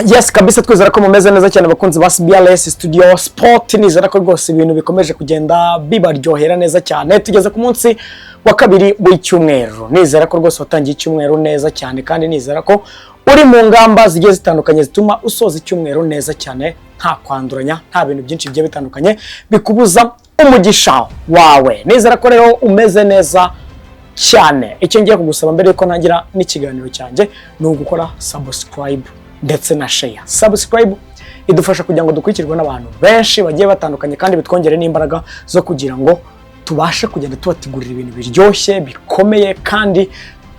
Yes kabisa, twizera ko mumeze neza cyane, abakunzi ba CBRS Studio Sport. Nizera ko rwose ibintu bikomeje kugenda bibaryohera neza cyane. Tugeze ku munsi wa kabiri w'icyumweru. Nizera ko rwose watangiye icyumweru neza cyane, kandi nizera ko uri mu ngamba zigiye zitandukanye zituma usoza icyumweru neza cyane, nta kwanduranya, nta bintu byinshi bigiye bitandukanye bikubuza umugisha wawe. Nizera ko rero umeze neza cyane. Icyo ngiye kugusaba mbere yuko ntangira n'ikiganiro cyanjye ni ugukora subscribe ndetse na share. Subscribe idufasha kugira ngo dukurikirwe n'abantu benshi bagiye batandukanye, kandi bitwongere n'imbaraga zo kugira ngo tubashe kugenda tubategurira ibintu biryoshye, bikomeye, kandi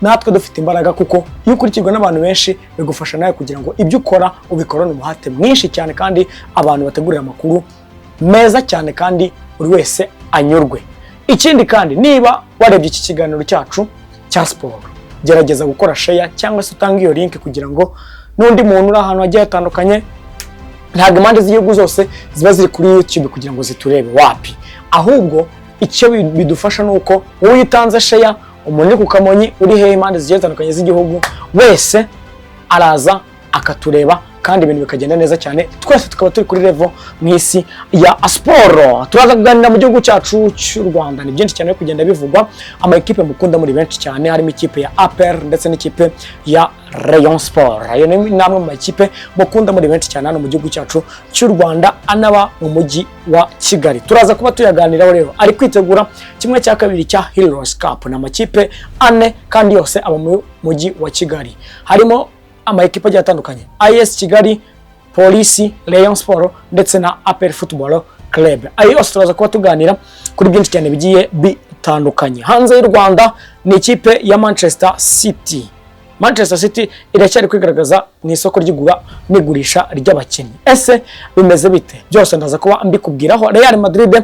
natwe dufite imbaraga, kuko iyo ukurikirwa n'abantu benshi bigufasha nawe kugira ngo ibyo ukora ubikorane umuhate mwinshi cyane, kandi abantu bategurira amakuru meza cyane, kandi buri wese anyurwe. Ikindi kandi, niba warebye iki kiganiro cyacu cya siporo, gerageza gukora share cyangwa se utange iyo link kugira ngo n'undi muntu uri ahantu hagiye hatandukanye. Ntabwo impande z'igihugu zose ziba ziri kuri YouTube kugira ngo ziturebe, wapi. Ahubwo icyo bidufasha ni uko wowe iyo utanze share, umuntu uri ku Kamonyi, uri hehe, impande zigiye zitandukanye z'igihugu wese araza akatureba, kandi ibintu bikagenda neza cyane, twese tukaba turi kuri level mu isi ya siporo. Turaza kuganira mu gihugu cyacu cy'u Rwanda, ni byinshi cyane biri kugenda bivugwa. Ama ekipe mukunda muri benshi cyane, harimo ikipe ya APR ndetse n'ikipe ya Rayon Sport. Ayo ni namwe mu makipe mukunda muri benshi cyane hano mu gihugu cyacu cy'u Rwanda, anaba mu mujyi wa Kigali. Turaza kuba tuyaganiraho rero. Ari kwitegura kimwe cya kabiri cya Heroes Cup. Ni amakipe ane kandi yose aba mu mujyi wa Kigali. Harimo ama ekipe agiye atandukanye: AS Kigali, Polisi, Rayon Sport ndetse na APR Football Club. Ayo yose turaza kuba tuganira kuri byinshi cyane bigiye bitandukanye. Hanze y'u Rwanda ni ikipe ya Manchester City. Manchester City iracyari kwigaragaza mu isoko ry'igura n'igurisha ry'abakinnyi. Ese bimeze bite? Byose ndaza kuba mbikubwiraho. Real Madrid,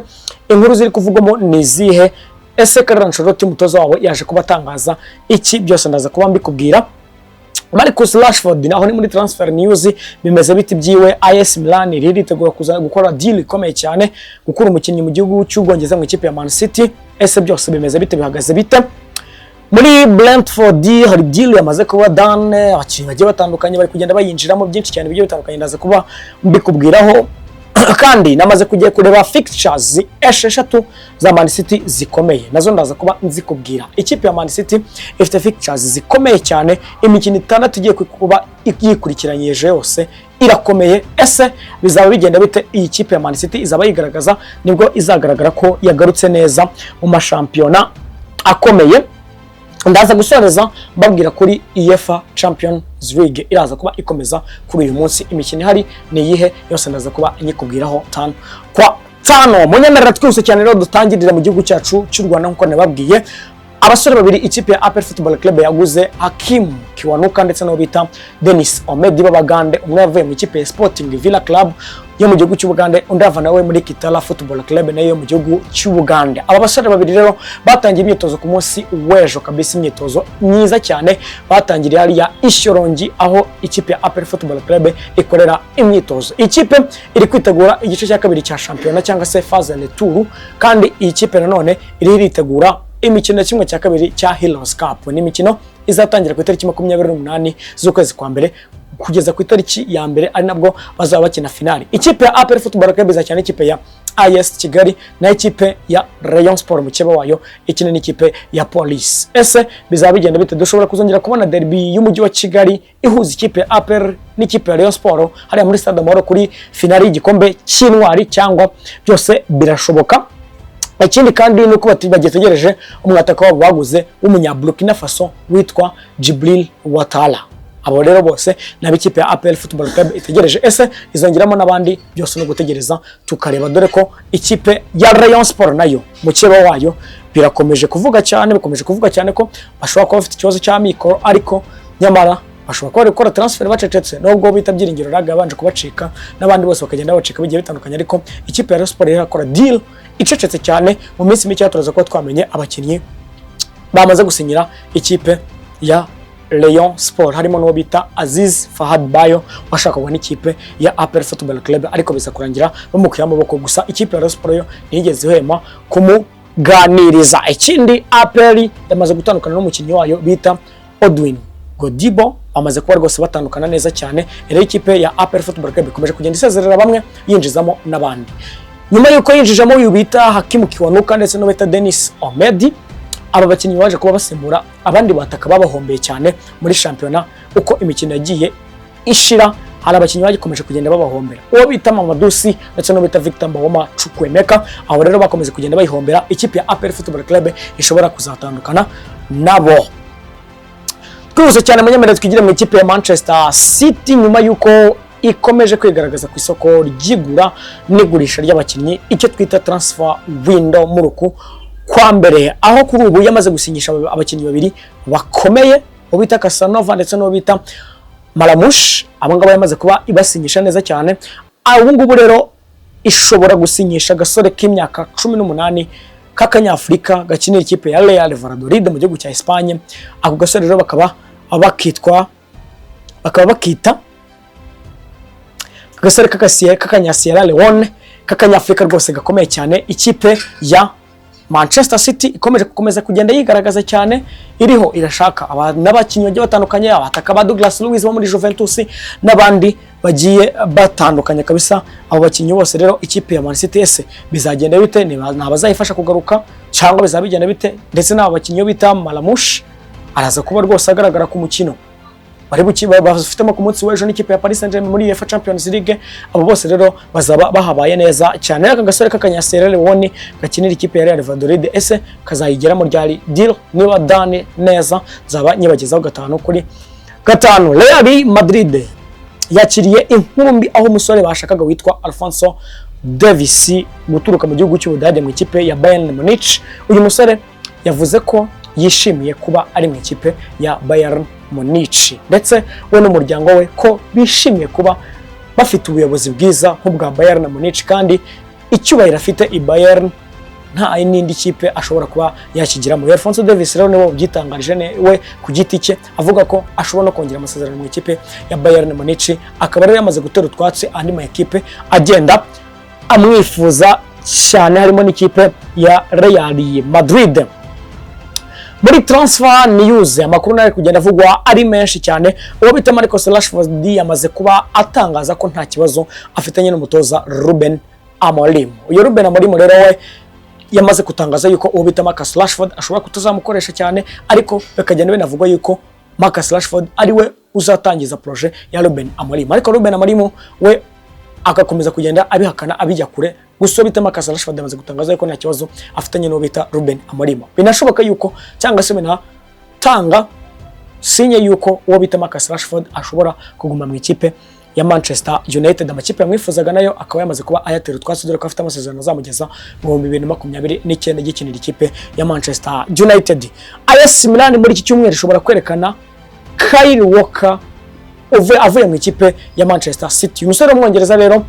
inkuru ziri kuvugwamo ni izihe? Ese Carlo Ancelotti, umutoza wabo, yaje kuba atangaza iki? Byose ndaza kuba mbikubwira. Marcus Rashford naho ni muri transfer news, bimeze biti byiwe? AS Milan iritegura kuza gukora deal ikomeye cyane, gukura umukinnyi mu gihugu cy'Ubwongereza mu ikipe ya Man City. Ese byose bimeze bite, bihagaze bite? Muri Brentford hari deal yamaze kuba done, abakinnyi bagiye batandukanye bari kugenda bayinjiramo, byinshi cyane bigiye bitandukanye ndaza kuba mbikubwiraho. Kandi namaze kujya kureba fixtures 6 za Man City zikomeye, nazo ndaza kuba nzikubwira. Ikipe ya Man City ifite fixtures zikomeye cyane, imikino 6 igiye kuba yikurikiranyije yose irakomeye. Ese bizaba bigenda bite? Iyi kipe ya Man City izaba yigaragaza, nibwo izagaragara ko yagarutse neza mu mashampiyona akomeye. Ndaza gusoreza mbabwira kuri UEFA Champions League iraza kuba ikomeza kuri uyu munsi. Imikino ihari ni iyihe? Yose ndaza kuba nyikubwiraho tano kwa tano. Munyemerera twihuse cyane rero dutangirira mu gihugu cyacu cy'u Rwanda. Nk'uko nababwiye, abasore babiri ikipe ya APR Football Club yaguze, Hakim Kiwanuka ndetse n'uwo bita Denis Omedi b'Abagande. Umwe yavuye mu ikipe ya Sporting Villa Club yo mu gihugu cy'Ubugande, undi ava nawe muri Kitara Football Club nayo yo mu gihugu cy'Ubugande. Aba basore babiri rero batangiye imyitozo ku munsi w'ejo kabisa, imyitozo myiza cyane. Batangiriye hariya Ishyorongi, aho ikipe ya APR Football Club ikorera imyitozo. Ikipe iri kwitegura igice cya kabiri cya shampiyona cyangwa se phase retour, kandi iyi kipe nanone iri iritegura imikino ya kimwe cya kabiri cya Heroes Cup. Ni imikino izatangira ku itariki 28 z'ukwezi kwa mbere kugeza ku itariki ya 1, ari nabwo bazaba bakina finali. Ikipe ya APR Football Club izakina n'ikipe ya AS Kigali, na ikipe ya Rayon Sport mukeba wayo ikina n'ikipe ya Police. Ese bizaba bigenda bite? Dushobora kuzongera kubona derby y'umujyi wa Kigali ihuza ikipe ya APR n'ikipe ya Rayon Sport hariya muri Stade Amahoro kuri finali y'igikombe cy'Intwari, cyangwa byose birashoboka? Ikindi kandi ni uko bagitegereje umwataka wabo baguze w'umunya Burkina Faso witwa Djibril Ouattara. Abo rero bose ni ab'ikipe ya APR Football Club itegereje. Ese izongeramo n'abandi? Byose no gutegereza tukareba, dore ko ikipe ya Rayon Sport nayo mukeba wayo birakomeje kuvuga cyane, bikomeje kuvuga cyane ko bashobora kuba bafite ikibazo cy'amikoro, ariko nyamara bashobora kuba bari gukora transfer bacecetse, nubwo bita Byiringiro Raga yabanje kubacika n'abandi bose bakagenda babacika bigiye bitandukanye. Ariko ikipe ya Rayon Sport irakora deal icecetse cyane. Mu minsi mike turaza kuba twamenye abakinnyi bamaze gusinyira ikipe ya Rayon Sport, harimo n'uwo bita Aziz Fahad Bayo washakwaga n'ikipe ya APR Football Club, ariko biza kurangira bamukuye amaboko. Gusa ikipe ya Rayon Sport yo ntiyigeze ihwema kumuganiriza. Ikindi, APR yamaze gutandukana n'umukinnyi wayo bita Odwin Godibo. Bamaze kuba rwose batandukana neza cyane. Rero ikipe ya APR Football Club ikomeje kugenda isezerera bamwe, yinjizamo n'abandi, nyuma y'uko yinjijemo uyu bita Hakimu Kiwanuka ndetse n'uwo bita Denis Omedi. Aba bakinnyi baje kuba basimbura abandi bataka babahombeye cyane muri shampiyona. Uko imikino yagiye ishira, hari abakinnyi bagikomeje kugenda babahombera, uwo bita Mamadou Sy ndetse n'uwo bita Victor Mbaoma Chukwuemeka. Abo rero bakomeze kugenda bayihombera. Ikipe ya APR Football Club ishobora kuzatandukana nabo. Twihuse cyane, munyemerere twigire mu ikipe ya Manchester City, nyuma y'uko ikomeje kwigaragaza ku isoko ry'igura n'igurisha ry'abakinnyi, icyo twita transfer window, muri uku kwa mbere, aho kuri ubu yamaze gusinyisha abakinnyi babiri bakomeye, uwo bita Khusanov ndetse n'uwo bita Marmoush. Abo ngabo yamaze kuba ibasinyisha neza cyane. Ubu ngubu rero ishobora gusinyisha agasore k'imyaka 18 k'akanyafurika gakinira ikipe ya Real Valladolid mu gihugu cya Espagne. Ako gasore rero bakaba bakita agasore k'akanya Sierra Leone k'akanyafurika rwose gakomeye cyane. Ikipe ya Manchester City ikomeje gukomeza kugenda yigaragaza cyane, iriho irashaka n'abakinnyi bagiye batandukanye, abataka ba Douglas Luiz bo muri Juventus n'abandi bagiye batandukanye kabisa. Abo bakinnyi bose rero, ikipe ya Man City ese bizagenda bite? Ni abazayifasha kugaruka cyangwa bizaba bigenda bite? Ndetse n'aba bakinnyi bita Marmoush araza kuba rwose agaragara ku mukino bari bafitemo ku munsi w'ejo n'ikipe ya Paris Saint-Germain muri UEFA Champions League. Abo bose rero bazaba bahabaye neza cyane. Aka gasore k'akanya Sierra Leone gakinira ikipe ya Real Valladolid, ese kazayigeramo ryari? Deal niba done neza, nzaba nyibagezaho gatanu kuri gatanu. Real Madrid yakiriye inkuru mbi, aho umusore bashakaga witwa Alphonso Davies guturuka mu gihugu cy'Ubudage mu ikipe ya Bayern Munich. Uyu musore yavuze ko yishimiye kuba ari mu ikipe ya Bayern Munich, ndetse we n'umuryango we ko bishimiye kuba bafite ubuyobozi bwiza nk'ubwa Bayern Munich, kandi icyubahiro afite i Bayern nta n'indi kipe ashobora kuba yakigiramo. Alphonso Davies rero niwe wabyitangarije we ku giti cye, avuga ko ashobora no kongera amasezerano mu ikipe ya Bayern Munich, akaba rero yamaze gutera utwatsi andi ma ekipe agenda amwifuza cyane, harimo n'ikipe ya Real Madrid. Muri transfer news, amakuru nayo kugenda avugwa ari menshi cyane. Uwo bita Marcus Rashford yamaze kuba atangaza ko nta kibazo afitanye n'umutoza Ruben Amorim. Uyu Ruben Amorim rero we yamaze gutangaza yuko uwo bita Marcus Rashford ashobora kutazamukoresha cyane, ariko bikagenda binavugwa yuko Marcus Rashford ari we uzatangiza projet ya Ruben Amorim, ariko Ruben Amorim we agakomeza kugenda abihakana, abijya kure. Gusa bita Marcus Rashford yamaze gutangaza yuko nta kibazo afitanye n'uwo bita Ruben Amorim. Binashoboka yuko, cyangwa se binatanga signe yuko uwo bita Marcus Rashford ashobora kuguma mu ikipe ya Manchester United. Amakipe yamwifuzaga nayo akaba yamaze kuba ayatera utwatsi, dore ko afite amasezerano azamugeza mu 2029 gikinira ikipe ya Manchester United. AS Milan muri iki cyumweru ishobora kwerekana Kyle Walker avuye mu ikipe ya Manchester City. Umusore w'Umwongereza rero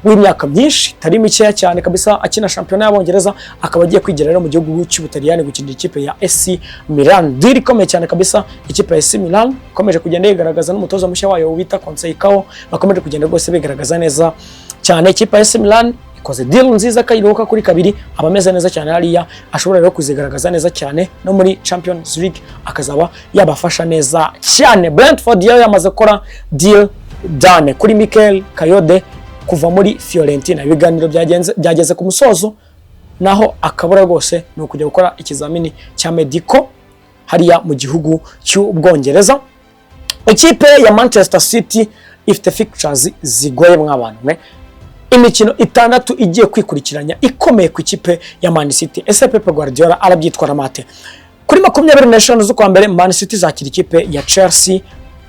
w'imyaka myinshi itari mikeya cyane kabisa akina shampiyona y'Abongereza, akaba agiye kwigira rero mu gihugu cy'Ubutaliyani gukinira ikipe ya AC Milan. Deal ikomeye cyane kabisa. Ikipe ya AC Milan ikomeje kugenda yigaragaza n'umutoza mushya wayo wita Conceicao, bakomeje kugenda rwose bigaragaza neza cyane. Ikipe ya AC Milan ikoze deal nziza. Kyle Walker kuri kabiri aba ameze neza cyane hariya, ashobora rero kuzigaragaza neza cyane no muri Champions League, akazaba yabafasha neza cyane. Brentford yo yamaze gukora deal done kuri Michael Kayode kuva muri Fiorentina. Ibiganiro byagenze byageze ku musozo, naho akabura rwose ni ukujya gukora ikizamini cya medical hariya mu gihugu cy'Ubwongereza. Ikipe ya Manchester City ifite fixtures zigoye mw'abantu mwe, imikino itandatu igiye kwikurikiranya ikomeye ku ikipe ya Man City. Ese Pep Guardiola arabyitwara mate? Kuri 25 z'ukwa mbere Man City izakira ikipe ya Chelsea,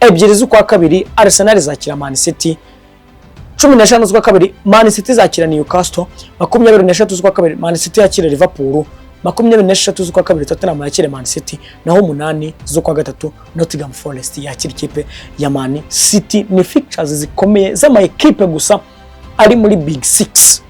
2 z'ukwa kabiri Arsenal izakira Man City, 15 z'ukwa kabiri Man City izakira Newcastle, 23 z'ukwa kabiri Man City yakira Liverpool, 23 z'ukwa kabiri Tottenham yakira Man City, naho 8 z'ukwa gatatu Nottingham Forest yakira ikipe ya Man City. Ni fixtures zikomeye z'ama ekipe gusa ari muri Big Six,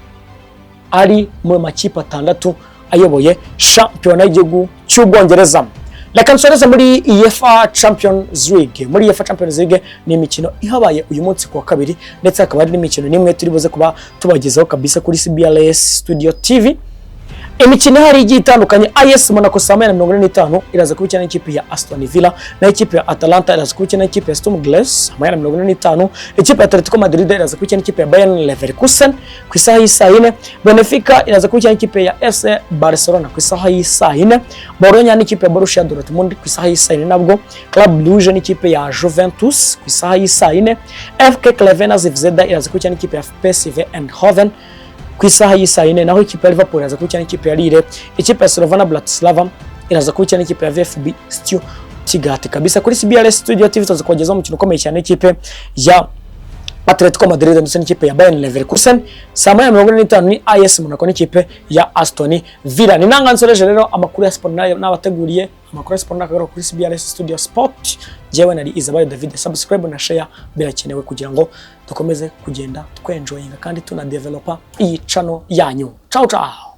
ari mu makipe atandatu ayoboye shampiyona y'igihugu cy'Ubwongereza. Reka nsoreze muri UEFA Champions League. Muri UEFA Champions League ni imikino ihabaye uyu munsi ku wa kabiri, ndetse hakaba hari n'imikino n'imwe turi buze kuba tubagezaho kabisa kuri CBRS Studio TV. Imikino ihari igiye itandukanye: AS Monaco saa 1:45 iraza kuba ikina n'ikipe ya Aston Villa, naho ikipe ya Atalanta iraza kuba ikina n'ikipe ya Sturm Graz saa 1:45. Ikipe ya Atletico Madrid iraza kuba ikina n'ikipe ya Bayern Leverkusen ku isaha y'isaa 4. Benfica iraza kuba ikina n'ikipe ya FC Barcelona ku isaha y'isaa 4. Bologna n'ikipe ya Borussia Dortmund ku isaha y'isaa 4 nabwo. Club Brugge n'ikipe ya Juventus ku isaha y'isaa 4. FK Crvena Zvezda iraza kuba ikina n'ikipe ya PSV Eindhoven ku isaha y'isaa 4, naho ikipe ya Liverpool iraza kuba ikina n'ikipe ya Lille. Ikipe ya Slovan Bratislava iraza kuba ikina n'ikipe ya VfB Stuttgart kabisa. Kuri CBRS Studio TV tuza kubagezaho umukino ukomeye cyane, ikipe ya Atletico Madrid ndetse n'ikipe ya Bayern Leverkusen. Saa 1:45 ni AS Monaco n'ikipe ya Aston Villa. Ni nanga nsoreje rero amakuru ya siporo nabateguriye. Amakuru ya siporo nakagaruka kuri CBRS Studio Sport. Jewe nari Izabayo David. Subscribe na share birakenewe kugira ngo dukomeze kugenda twenjoyinga kandi tunadevelopa iyi channel yanyu. Ciao ciao.